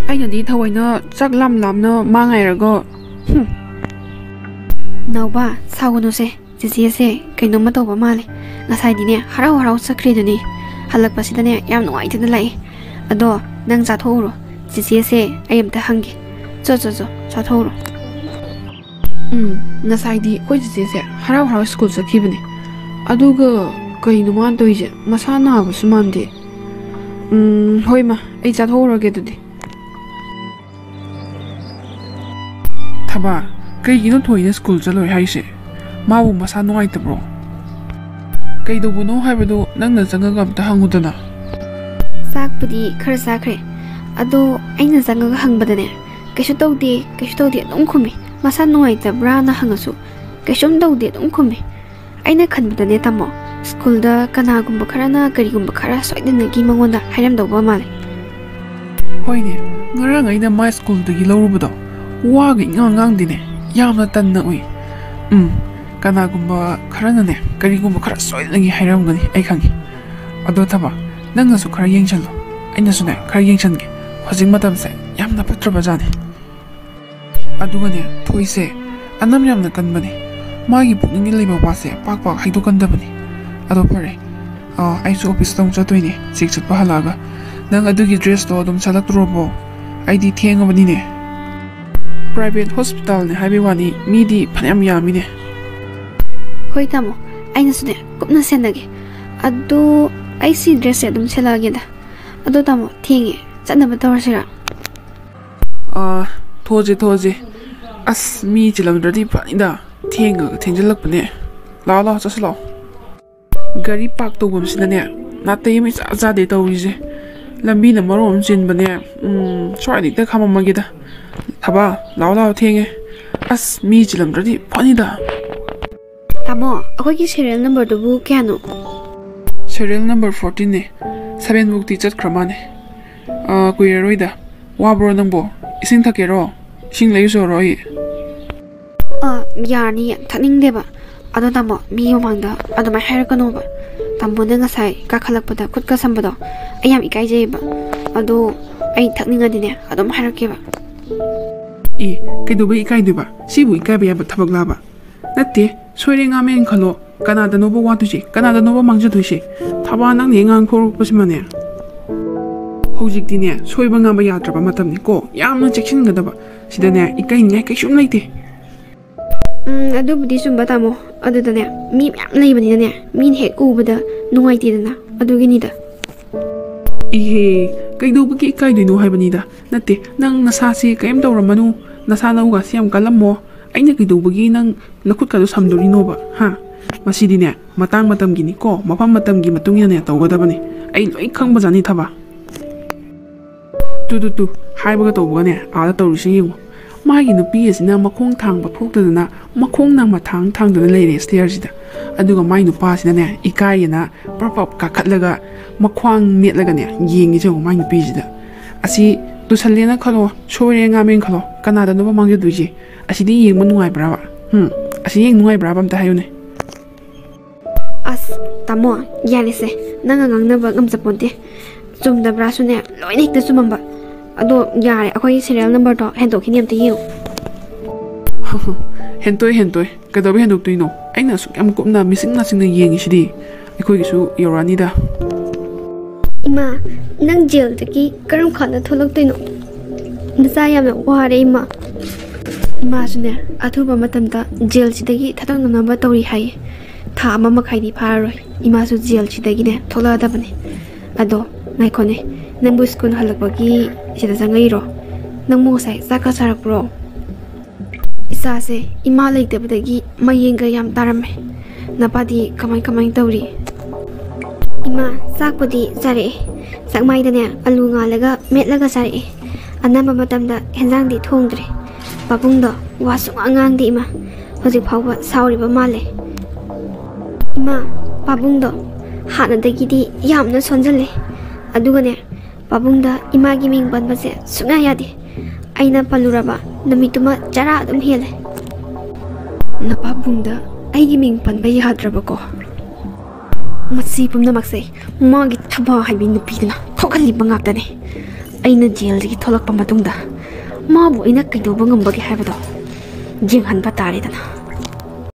ꯑꯩꯅꯗꯤ ꯊꯑꯣꯏꯅ ꯆꯥꯛ ꯂꯥꯝ ꯂꯥꯝꯅ ꯃꯥ ꯉꯥꯏꯔꯒ, ꯍꯨꯝ꯫ ꯅꯥꯎꯕ, ꯁꯥꯎꯒꯅꯨꯁꯦ꯫ ꯆꯦꯆꯦꯁꯦ ꯀꯩꯅꯣꯝꯃ ꯇꯧꯕ ꯃꯥꯜꯂꯦ꯫ ꯉꯁꯥꯏꯗꯤꯅꯦ ꯍꯔꯥꯎ ꯍꯔꯥꯎ ꯆꯠꯈ꯭ꯔꯤꯗꯨꯅꯤ꯫ ꯍꯜꯂꯛꯄꯁꯤꯗꯅꯦ ꯌꯥꯝ ꯅꯨꯡꯉꯥꯏꯇꯅ ꯂꯥꯛꯑꯦ꯫ ꯑꯗꯣ ꯅꯪ ꯆꯥꯊꯣꯛꯎꯔꯣ꯫ ꯆꯦꯆꯦꯁꯦ ꯑꯩ ꯑꯝꯇ ꯍꯪꯒꯦ꯫ ꯆꯣ, ꯆꯣ, ꯆꯣ, ꯆꯥꯊꯣꯛꯎꯔꯣ꯫ ꯎꯝ, ꯉꯁꯥꯏꯗꯤ ꯑꯩꯈꯣꯏ ꯆꯦꯆꯦꯁꯦ ꯍꯔꯥꯎ ꯍꯔꯥꯎ ꯁ꯭ꯀꯨꯜ ꯆꯠꯈꯤꯕꯅꯦ꯫ ꯑꯗꯨꯒ ꯀꯩꯅꯣ ꯃꯥꯅ ꯇꯧꯔꯤꯁꯦ? ꯃꯁꯥ ꯅꯥꯕꯁꯨ ꯃꯥꯟꯗꯦ꯫ ꯎꯝ, ꯍꯣꯏ ꯃꯥ, ꯑꯩ ꯆꯥꯊꯣꯛꯎꯔꯒꯦ ꯑꯗꯨꯗꯤ꯫ ꯊꯕꯥ, ꯀꯩꯒꯤꯅꯣ ꯊꯣꯏꯅ ꯁ꯭ꯀꯨꯜ ꯆꯠꯂꯣꯏ ꯍꯥꯏꯁꯦ? ꯃꯥꯕꯨ ꯃꯁꯥ ꯅꯨꯡꯉꯥꯏꯇꯕ꯭ꯔꯣ? ꯀꯩꯗꯧꯕꯅꯣ ꯍꯥꯏꯕꯗꯨ ꯅꯪꯅ ꯆꯪꯉꯒ ꯑꯝꯇ ꯍꯪꯉꯨꯗꯅ꯫ ꯆꯥꯛꯄꯨꯗꯤ ꯈꯔ ꯆꯥꯈ꯭ꯔꯦ, ꯑꯗꯣ ꯑꯩꯅ ꯆꯪꯉꯒ ꯍꯪꯕꯗꯅꯦ, "ꯀꯩꯁꯨ ꯇꯧꯗꯦ, ꯀꯩꯁꯨ ꯇꯧꯗꯦ" ꯑꯗꯨꯝ ꯈꯨꯝꯃꯤ꯫ ꯃꯁꯥ ꯅꯨꯡꯉꯥꯏꯇꯕ꯭ꯔꯥꯅ ꯍꯪꯉꯁꯨ, "ꯀꯩꯁꯨꯝ ꯇꯧꯗꯦ" ꯑꯗꯨꯝ ꯈꯨꯝꯃꯤ꯫ ꯑꯩꯅ ꯈꯟꯕꯗꯅꯦ ꯇꯥꯃꯣ, ꯁ꯭ꯀꯨꯜꯗ ꯀꯅꯥꯒꯨꯝꯕ ꯈꯔꯅ ꯀꯔꯤꯒꯨꯝꯕ ꯈꯔ ꯁꯣꯏꯗꯅꯒꯤ ꯃꯉꯣꯟꯗ ꯍꯥꯏꯔꯝꯗꯧꯕ ꯃꯥꯜꯂꯦ꯫ ꯍꯣꯏꯅꯦ, ꯉꯔꯥꯡ ꯑꯩꯅ ꯃꯥ ꯁ꯭ꯀꯨꯜꯗꯒꯤ ꯂꯧꯔꯨꯕꯗꯣ, ꯋꯥꯒ ꯏꯉꯥꯡ ꯉꯥꯡꯗꯦꯅꯦ, ꯌꯥꯝꯅ ꯇꯟꯅ ꯎꯏ꯫ ꯎꯝ, ꯀꯅꯥꯒꯨꯝꯕ ꯈꯔꯅꯅꯦ ꯀꯔꯤꯒꯨꯝꯕ ꯈꯔ ꯁꯣꯏꯗꯅꯒꯤ ꯍꯥꯏꯔꯝꯒꯅꯤ, ꯑꯩ ꯈꯪꯉꯤ꯫ ꯑꯗꯣ ꯊꯕꯥ, ꯅꯪꯅꯁꯨ ꯈꯔ ꯌꯦꯡꯁꯜꯂꯣ, ꯑꯩꯅꯁꯨꯅꯦ ꯈꯔ ꯌꯦꯡꯁꯟꯒꯦ꯫ ꯍꯧꯖꯤꯛ ꯃꯇꯝꯁꯦ ꯌꯥꯝꯅ ꯐꯠꯇ꯭ꯔꯕꯖꯥꯠꯅꯤ꯫ ꯑꯗꯨꯒꯅꯦ, ꯊꯣꯏꯁꯦ ꯑꯅꯝ ꯌꯥꯝꯅ ꯀꯟꯕꯅꯦ꯫ ꯃꯥꯒꯤ ꯄꯨꯛꯅꯤꯡꯗ ꯂꯩꯕ ꯋꯥꯁꯦ ꯄꯥꯛ ꯄꯥꯛ ꯍꯥꯏꯗꯣꯛꯀꯟꯗꯕꯅꯤ꯫ ꯑꯗꯣ ꯐꯔꯦ, ꯑꯥ, ꯑꯩꯁꯨ ꯑꯣꯐꯤꯁꯇ ꯑꯃꯨꯛ ꯆꯠꯇꯣꯏꯅꯦ, ꯆꯦꯛ ꯆꯠꯄ ꯍꯜꯂꯛꯑꯒ꯫ ꯅꯪ ꯑꯗꯨꯒꯤ ꯗ꯭ꯔꯦꯁꯇꯣ ꯑꯗꯨꯝ ꯁꯦꯠꯂꯛꯇ꯭ꯔꯣꯕꯣ? ꯑꯩꯗꯤ ꯊꯦꯡꯉꯕꯅꯤꯅꯦ꯫ ꯄ꯭ꯔꯥꯏꯚꯦꯠ ꯍꯣꯁꯄꯤꯇꯥꯜꯅꯦ ꯍꯥꯏꯕꯩ ꯋꯥꯅꯤ, ꯃꯤꯗꯤ ꯐꯅꯌꯥꯝ ꯌꯥꯝꯃꯤꯅꯦ꯫ ꯍꯣꯏ ꯇꯥꯃꯣ, ꯑꯩꯅꯁꯨꯅꯦ ꯀꯨꯞꯅ ꯁꯦꯟꯅꯒꯦ꯫ ꯑꯗꯣ ꯑꯩ ꯁꯤ ꯗ꯭ꯔꯦꯁꯁꯦ ꯑꯗꯨꯝ ꯁꯦꯠꯂꯛꯑꯒꯦꯗ꯫ ꯑꯗꯣ ꯇꯥꯃꯣ, ꯊꯦꯡꯉꯦ, ꯆꯠꯅꯕ ꯇꯧꯔꯁꯤꯔ? ꯑꯥ, ꯊꯣꯛꯑꯁꯦ, ꯊꯣꯛꯑꯁꯦ꯫ ꯑꯁ, ꯃꯤ ꯆꯤꯜꯂꯝꯗ꯭ꯔꯗꯤ ꯐꯅꯤꯗ, ꯊꯦꯡꯉꯒ ꯊꯦꯡꯖꯤꯜꯂꯛꯄꯅꯦ꯫ ꯂꯥꯛꯑꯣ, ꯂꯥꯛꯑꯣ, ꯆꯠꯁꯤ ꯂꯥꯛꯑꯣ꯫ ꯒꯥꯔꯤ ꯄꯥꯔꯛ ꯇꯧꯐꯝꯁꯤꯅꯅꯦ, ꯅꯥꯇꯩ ꯑꯃ ꯏꯆꯥ ꯆꯥꯗꯦ ꯇꯧꯔꯤꯁꯦ꯫ ꯂꯝꯕꯤꯅ ꯃꯔꯣꯟ ꯑꯃ ꯆꯤꯟꯕꯅꯦ꯫ ꯎꯝ, ꯁ꯭ꯋꯥꯏꯗ ꯍꯦꯛꯇ ꯈꯥꯝꯃꯝꯃꯒꯦꯗ꯫ ꯊꯕꯥ, ꯂꯥꯛꯑꯣ, ꯂꯥꯛꯑꯣ, ꯊꯦꯡꯉꯦ꯫ ꯑꯁ, ꯃꯤ ꯆꯤꯜꯂꯝꯗ꯭ꯔꯗꯤ ꯐꯅꯤꯗ꯫ ꯇꯥꯃꯣ, ꯑꯩꯈꯣꯏꯒꯤ ꯁꯦꯔꯤꯌꯦꯜ ꯅꯝꯕꯔꯗꯨꯕꯨ ꯀꯌꯥꯅꯣ? ꯁꯦꯔꯤꯌꯦꯜ ꯅꯝꯕꯔ ꯐꯣꯔꯇꯤꯟꯅꯦ꯫ ꯁꯚꯦꯟ ꯐꯥꯎꯇꯤ ꯆꯠꯈ꯭ꯔ ꯃꯥꯅꯦ꯫ ꯑꯥ, ꯀꯨꯏꯔꯔꯣꯏꯗ꯫ ꯋꯥꯕ꯭ꯔꯣ ꯅꯪꯕꯣ? ꯏꯁꯤꯡ ꯊꯛꯀꯦꯔꯣ? ꯏꯁꯤꯡ ꯂꯩꯔꯨꯆꯣꯔꯣ ꯑꯩ? ꯑꯥ, ꯌꯥꯔꯅꯤꯌꯦ, ꯊꯛꯅꯤꯡꯗꯦꯕ꯫ ꯑꯗꯣ ꯇꯥꯃꯣ, ꯃꯤ ꯃꯃꯥꯡꯗ ꯑꯗꯨꯃꯥꯏꯅ ꯍꯥꯏꯔꯛꯀꯅꯣꯕ꯫ ꯇꯥꯃꯣꯅ ꯉꯁꯥꯏ ꯀꯥꯈꯠꯂꯛꯄꯗ ꯈꯨꯠꯀ ꯁꯝꯕꯗꯣ ꯑꯩ ꯌꯥꯝ ꯏꯀꯥꯏꯖꯩꯌꯦꯕ꯫ ꯑꯗꯣ ꯑꯩ ꯊꯛꯅꯤꯡꯉꯗꯤꯅꯦ ꯑꯗꯨꯝ ꯍꯥꯏꯔꯛꯀꯦꯕ꯫ ꯑꯦ, ꯀꯩꯗꯧꯕꯩ ꯏꯀꯥꯏꯗꯣꯏꯕ? ꯁꯤꯕꯨ ꯏꯀꯥꯏꯕ ꯌꯥꯕ ꯊꯕꯛꯂꯥꯕ? ꯅꯠꯇꯦ, ꯁꯣꯏꯔꯦ ꯉꯥꯝꯃꯦꯅ ꯈꯜꯂꯣ, ꯀꯅꯥꯗꯅꯣꯕ ꯋꯥꯗꯣꯏꯁꯦ? ꯀꯅꯥꯗꯅꯣꯕ ꯃꯥꯡꯖꯗꯣꯏꯁꯦ? ꯊꯕꯥ, ꯅꯪꯅ ꯍꯦꯛ ꯉꯥꯡꯊꯣꯔꯛꯄꯁꯤꯃꯅꯦ꯫ ꯍꯧꯖꯤꯛꯇꯤꯅꯦ, ꯁꯣꯏꯕ ꯉꯥꯝꯕ ꯌꯥꯗ꯭ꯔꯕ ꯃꯇꯝꯅꯤꯀꯣ, ꯌꯥꯝꯅ ꯆꯦꯛꯁꯤꯟꯒꯗꯕ꯫ ꯁꯤꯗꯅꯦ, ꯏꯀꯥꯏꯅꯤꯡꯉꯥꯏ ꯀꯩꯁꯨꯝ ꯂꯩꯇꯦ꯫ ꯎꯝ, ꯑꯗꯨꯕꯨꯗꯤ ꯆꯨꯝꯕ, ꯇꯥꯃꯣ꯫ ꯑꯗꯨꯗꯅꯦ, ꯃꯤ ꯃꯌꯥꯝ ꯂꯩꯕꯅꯤꯅꯅꯦ, ꯃꯤꯅ ꯍꯦꯛ ꯎꯕꯗ ꯅꯨꯡꯉꯥꯏꯇꯦꯗꯅ, ꯑꯗꯨꯒꯤꯅꯤꯗ꯫ ꯏꯍꯦ, ꯀꯩꯗꯧꯕꯒꯤ ꯏꯀꯥꯏꯗꯣꯏꯅꯣ ꯍꯥꯏꯕꯅꯤꯗ꯫ ꯅꯠꯇꯦ, ꯅꯪ ꯅꯁꯥꯁꯤ ꯀꯔꯤꯝ ꯇꯧꯔꯝꯃꯅꯨ, ꯅꯁꯥ ꯅꯎꯒꯁꯤ ꯌꯥꯝ ꯀꯜꯂꯝꯃꯣ꯫ ꯑꯩꯅ ꯀꯩꯗꯧꯕꯒꯤ ꯅꯪ ꯅꯈꯨꯠꯀꯗꯣ ꯁꯝꯗꯣꯔꯤꯅꯣꯕ, ꯍꯥ? ꯃꯁꯤꯗꯤꯅꯦ, ꯃꯇꯥꯡ ꯃꯇꯝꯒꯤꯅꯤꯀꯣ, ꯃꯐꯝ ꯃꯇꯝꯒꯤ ꯃꯇꯨꯡ ꯏꯟꯅꯅꯦ ꯇꯧꯒꯗꯕꯅꯤ꯫ ꯑꯩ ꯂꯣꯏ ꯈꯪꯕꯖꯥꯠꯅꯤ, ꯊꯕꯥ꯫ ꯇꯨ, ꯇꯨ, ꯇꯨ, ꯍꯥꯏꯕꯒ ꯇꯧꯕꯒꯅꯦ, ꯑꯥꯗ ꯇꯧꯔꯤꯁꯦ ꯌꯦꯡꯉꯨ꯫ ꯃꯥꯒꯤ ꯅꯨꯄꯤ ꯑꯁꯤꯅ ꯃꯈꯣꯡ ꯊꯥꯡꯕ ꯊꯣꯛꯇꯗꯅ, ꯃꯈꯣꯡ ꯅꯥꯝꯃ ꯊꯥꯡ ꯊꯥꯡꯗꯅ ꯂꯩꯔꯦ ꯁ꯭ꯇꯦꯌꯔꯁꯤꯗ꯫ ꯑꯗꯨꯒ ꯃꯥꯏ ꯅꯨꯄꯥꯁꯤꯅꯅꯦ, ꯏꯀꯥꯏꯌꯦꯅ ꯄ꯭ꯔꯞ ꯄ꯭ꯔꯞ ꯀꯥꯈꯠꯂꯒ ꯃꯈ꯭ꯋꯥꯡ ꯅꯦꯠꯂꯒꯅꯦ, ꯌꯦꯡꯉꯤꯁꯦ ꯌꯦꯡꯉꯨ ꯃꯥꯏ ꯅꯨꯄꯤꯁꯤꯗ꯫ ꯑꯁꯤ ꯇꯨꯁꯜꯂꯦꯅ ꯈꯜꯂꯣ, ꯁꯣꯏꯔꯦ ꯉꯥꯝꯃꯦꯅ ꯈꯜꯂꯣ, ꯀꯅꯥꯗꯅꯣꯕ ꯃꯥꯡꯖꯗꯣꯏꯁꯦ? ꯑꯁꯤꯗꯤ ꯌꯦꯡꯕ ꯅꯨꯡꯉꯥꯏꯕ꯭ꯔꯕ? ꯍꯨꯝ, ꯑꯁꯤ ꯌꯦꯡ ꯅꯨꯡꯉꯥꯏꯕ꯭ꯔꯕ ꯑꯝꯇ ꯍꯥꯏꯌꯨꯅꯦ? ꯑꯁ, ꯇꯥꯃꯣ, ꯌꯥꯔꯦꯁꯦ, ꯅꯪꯅ ꯉꯥꯡꯅꯕ ꯉꯝꯖꯄꯣꯟꯇꯦ꯫ ꯆꯨꯝꯗꯕ꯭ꯔꯥꯁꯨꯅꯦ, ꯂꯣꯏꯅ ꯍꯦꯛꯇ ꯆꯨꯝꯃꯝꯕ꯫ ꯑꯗꯣ ꯌꯥꯔꯦ, ꯑꯩꯈꯣꯏꯒꯤ ꯁꯦꯔꯤꯌꯦꯜ ꯅꯝꯕꯔꯗꯣ ꯍꯦꯟꯗꯣꯛꯈꯤꯅꯤ, ꯑꯝꯇ ꯌꯦꯡꯉꯨ꯫ ꯍꯦꯟꯇꯣꯏ, ꯍꯦꯟꯇꯣꯏ, ꯀꯩꯗꯧꯕꯩ ꯍꯦꯟꯗꯣꯛꯇꯣꯏꯅꯣ? ꯑꯩꯅ ꯑꯁꯨꯛ ꯌꯥꯝ ꯀꯨꯞꯅ ꯃꯤꯆꯤꯛ ꯅꯥꯆꯤꯡꯅ ꯌꯦꯡꯉꯤꯁꯤꯗꯤ꯫ ꯑꯩꯈꯣꯏꯒꯤꯁꯨ ꯌꯧꯔꯛꯑꯅꯤꯗ꯫ ꯏꯃꯥ, ꯅꯪ ꯖꯦꯜꯗꯒꯤ ꯀꯔꯝ ꯀꯥꯟꯗ ꯊꯣꯛꯂꯛꯇꯣꯏꯅꯣ? ꯅꯆꯥ ꯌꯥꯝꯅ ꯋꯥꯔꯦ, ꯏꯃꯥ꯫ ꯏꯃꯥꯁꯨꯅꯦ, ꯑꯊꯨꯕ ꯃꯇꯝꯗ ꯖꯦꯜꯁꯤꯗꯒꯤ ꯊꯥꯗꯣꯛꯅꯅꯕ ꯇꯧꯔꯤ ꯍꯥꯏꯌꯦ꯫ ꯊꯥ ꯑꯃ ꯃꯈꯥꯏꯗꯤ ꯐꯥꯔꯔꯣꯏ, ꯏꯃꯥꯁꯨ ꯖꯦꯜꯁꯤꯗꯒꯤꯅꯦ ꯊꯣꯛꯂꯛꯑꯗꯕꯅꯦ꯫ ꯑꯗꯣ ꯉꯥꯏꯈꯣꯅꯦ, ꯅꯪꯕꯨ ꯁ꯭ꯀꯨꯜ ꯍꯜꯂꯛꯄꯒꯤ ꯁꯤꯗ ꯆꯪꯉꯛꯏꯔꯣ? ꯅꯪꯕꯨ ꯉꯁꯥꯏ ꯆꯥꯛꯀ ꯆꯥꯔꯛꯄ꯭ꯔꯣ? ꯏꯆꯥꯁꯦ ꯏꯃꯥ ꯂꯩꯇꯕꯗꯒꯤ ꯃꯌꯦꯡꯒ ꯌꯥꯝ ꯇꯥꯔꯝꯃꯦ꯫ ꯅꯄꯥꯗꯤ ꯀꯃꯥꯏ ꯀꯃꯥꯏ ꯇꯧꯔꯤ? ꯏꯃꯥ, ꯆꯥꯛꯄꯨꯗꯤ ꯆꯥꯔꯛꯑꯦ꯫ ꯆꯥꯛꯃꯥꯏꯗꯅꯦ ꯑꯂꯨ ꯉꯥꯜꯂꯒ ꯃꯦꯠꯂꯒ ꯆꯥꯔꯛꯑꯦ꯫ ꯑꯅꯝꯕ ꯃꯇꯝꯗ ꯍꯦꯟꯖꯥꯡꯗꯤ ꯊꯣꯡꯗ꯭ꯔꯦ꯫ ꯄꯥꯕꯨꯡꯗꯣ ꯋꯥ ꯁꯨꯡꯉꯥꯡ ꯉꯥꯡꯗꯦ, ꯏꯃꯥ꯫ ꯍꯧꯖꯤꯛ ꯐꯥꯎꯕ ꯁꯥꯎꯔꯤꯕ ꯃꯥꯜꯂꯦ꯫ ꯏꯃꯥ, ꯄꯥꯕꯨꯡꯗꯣ ꯍꯥꯟꯅꯗꯒꯤꯗꯤ ꯌꯥꯝꯅ ꯁꯣꯟꯖꯜꯂꯦ꯫ ꯑꯗꯨꯒꯅꯦ, ꯄꯥꯕꯨꯡꯗ ꯏꯃꯥꯒꯤ ꯃꯤꯡ ꯄꯟꯕꯁꯦ ꯁꯨꯡꯌꯥ ꯌꯥꯗꯦ꯫ ꯑꯩꯅ ꯄꯜꯂꯨꯔꯕ, ꯅꯨꯃꯤꯠꯇꯨꯃ ꯆꯔꯥ ꯑꯗꯨꯝ ꯍꯦꯜꯂꯦ꯫ ꯅꯄꯥꯕꯨꯡꯗ ꯑꯩꯒꯤ ꯃꯤꯡ ꯄꯟꯕ ꯌꯥꯗ꯭ꯔꯕꯀꯣ? ꯃꯁꯤ ꯄꯨꯝꯅꯃꯛꯁꯦ ꯃꯥꯒꯤ ꯊꯕꯥ ꯍꯥꯏꯕꯤ ꯅꯨꯄꯤꯗꯨꯅ ꯊꯣꯛꯍꯜꯂꯤꯕ ꯉꯥꯛꯇꯅꯦ꯫ ꯑꯩꯅ ꯖꯦꯜꯗꯒꯤ ꯊꯣꯛꯂꯛꯄ ꯃꯇꯨꯡꯗ ꯃꯥꯕꯨ ꯑꯩꯅ ꯀꯩꯗꯧꯕ ꯉꯝꯕꯒꯦ ꯍꯥꯏꯕꯗꯣ ꯌꯦꯡꯍꯟꯕ ꯇꯥꯔꯦꯗꯅ꯫